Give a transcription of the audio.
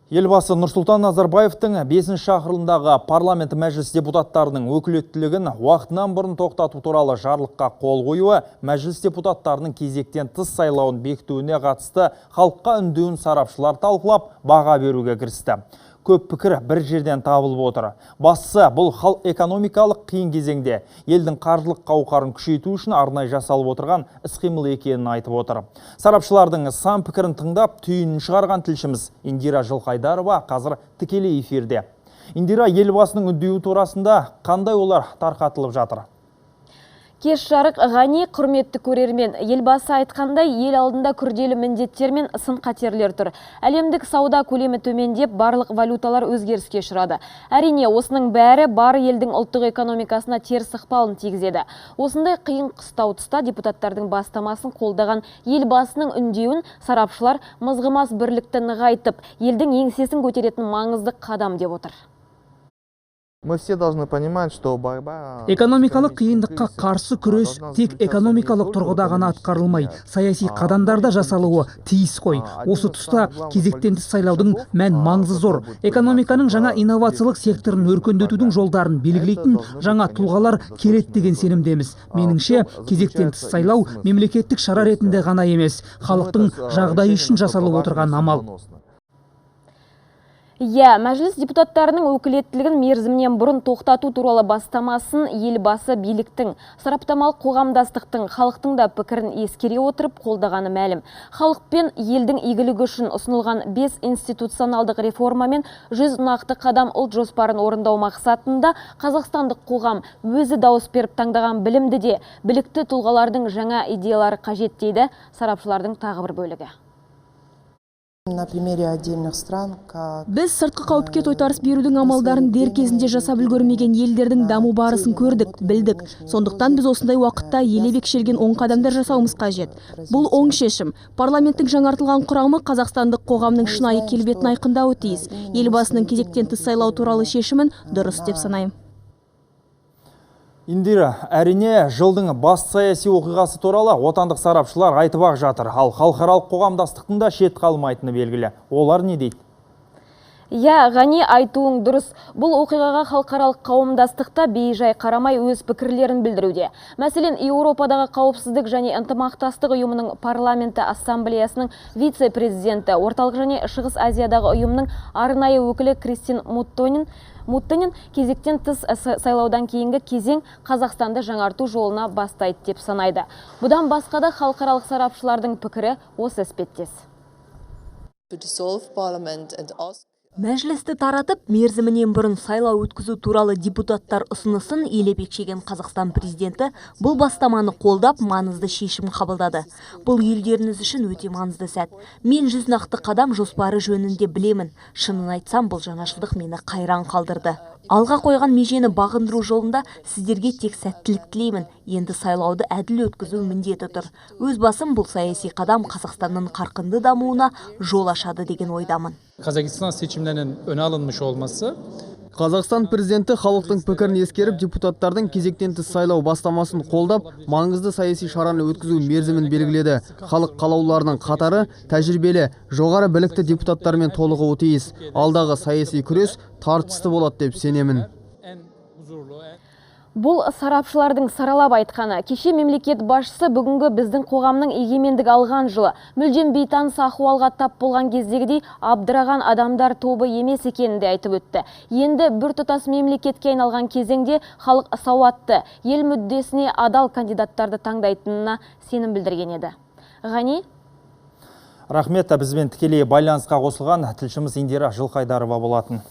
Елбасы Нұрсұлтан Назарбаевтың 5 шақырылымдағы парламент мәжіліс депутаттарының өкілеттілігін уақытынан бұрын тоқтату туралы жарлыққа қол қоюы мәжіліс депутаттарының кезектен тыс сайлауын бекітуіне қатысты халыққа үндеуін сарапшылар талқылап, баға беруге кірісті. Көп пікір бір жерден табылып отыр. Бастысы, бұл хал экономикалық қиын кезеңде елдің қаржылық қауқарын күшейту үшін арнайы жасалып отырған іс-қимыл екенін айтып отыр. Сарапшылардың сан пікірін тыңдап, түйінін шығарған тілшіміз Индира Жылқайдарова қазір тікелей эфирде. Индира, елбасының үндеуі турасында қандай ойлар тарқатылып жатыр? Кеш жарық, Ғани, құрметті көрермен, елбасы айтқандай, ел алдында күрделі міндеттер мен сын қатерлер тұр. Әлемдік сауда көлемі төмендеп, барлық валюталар өзгеріске ұшырады. Әрине, осының бәрі бар елдің ұлттық экономикасына теріс ықпалын тигізеді. Осындай қиын қыстау тұста депутаттардың бастамасын қолдаған елбасының үндеуін сарапшылар мызғымас бірлікті нығайтып, елдің еңсесін көтеретін маңызды қадам деп отыр. Мы все должны понимать, что борьба. Экономикалық қиындыққа қарсы күрес тек экономикалық тұрғыда ғана атқарылмай, саяси қадамдар да жасалуы тиіс қой. Осы тұста кезектен тыс сайлаудың мән маңызы зор. Экономиканың жаңа инновациялық секторын өркендетудің жолдарын белгілейтін жаңа тұлғалар келеді деген сенімдеміз. Меніңше, кезектен тыс сайлау мемлекеттік шара ретінде ғана емес, халықтың жағдайы үшін жасалып отырған амал. Иә, мәжіліс депутаттарының өкілеттілігін мерзімінен бұрын тоқтату туралы бастамасын елбасы биліктің, сараптамалық қоғамдастықтың, халықтың да пікірін ескере отырып қолдағаны мәлім. Халық пен елдің игілігі үшін ұсынылған 5 институционалдық реформа мен 100 нақты қадам ұлт жоспарын орындау мақсатында қазақстандық қоғам өзі дауыс беріп таңдаған білімді де білікті тұлғалардың жаңа идеялары қажет, дейді сарапшылардың тағы бір бөлігі. На примере отдельных стран, как Біз сыртқы қауіпке тойтарыс берудің амалдарын дер кезінде жасап үлгермеген елдердің даму барысын көрдік, білдік. Сондықтан біз осындай уақытта елеп екшелген оң қадамдар жасауымыз қажет. Бұл оң шешім. Парламенттің жаңартылған құрамы қазақстандық қоғамның шынайы келбетін айқындауы тиіс. Елбасының кезектен тыс сайлау туралы шешімін дұрыс деп санаймын. Индира, әрине, жылдың басты саяси оқиғасы туралы отандық сарапшылар айтып ақ жатыр. Ал халықаралық қоғамдастықтың да шет қалмайтыны белгілі. Олар не дейді? Иә, Ғани, айтуың дұрыс. Бұл оқиғаға халықаралық қауымдастықта бейжай қарамай, өз пікірлерін білдіруде. Мәселен, Еуропадағы қауіпсіздік және ынтымақтастық ұйымының парламенті ассамблеясының вице-президенті, Орталық және Шығыс Азиядағы ұйымның арнайы өкілі Кристин Муттонен кезектен тыс сайлаудан кейінгі кезең Қазақстанды жаңарту жолына бастайды деп санайды. Бұдан басқа да халықаралық сарапшылардың пікірі осы іспеттес. To dissolve parliament and ask Мәжілісті таратып, мерзімінен бұрын сайлау өткізу туралы депутаттар ұсынысын елеп екшеген Қазақстан президенті бұл бастаманы қолдап, маңызды шешім қабылдады. Бұл елдеріңіз үшін өте маңызды сәт. Мен 100 нақты қадам жоспары жөнінде білемін. Шынын айтсам, бұл жаңашылдық мені қайран қалдырды. Алға қойған межені бағындыру жолында сіздерге тек сәттілік тілеймін. Енді сайлауды әділ өткізу міндеті тұр. Өз басым, бұл саяси қадам Қазақстанның қарқынды дамуына жол ашады деген ойдамын. Kazakistan seçimlerinin öne alınmış olması Қазақстан президенті халықтың пікірін ескеріп, депутаттардың кезектен тыс сайлау бастамасын қолдап, маңызды саяси шараны өткізу мерзімін белгіледі. Халық қалаулыларының қатары тәжірибелі, жоғары білікті депутаттармен толығуы тиіс. Алдағы саяси күрес тартысты болады деп сенемін. En huzurlu, en Бұл сарапшылардың саралап айтқаны. Кеше мемлекет басшысы бүгінгі біздің қоғамның егемендік алған жылы мүлдем бейтаныс ахуалға тап болған кездегідей абдыраған адамдар тобы емес екенін де айтып өтті. Енді біртұтас мемлекетке айналған кезеңде халық сауатты, ел мүддесіне адал кандидаттарды таңдайтынына сенім білдірген еді. Ғани? Рахмет, бізбен тікелей байланысқа қосылған тілшіміз Индира Жылқайдарова болатын.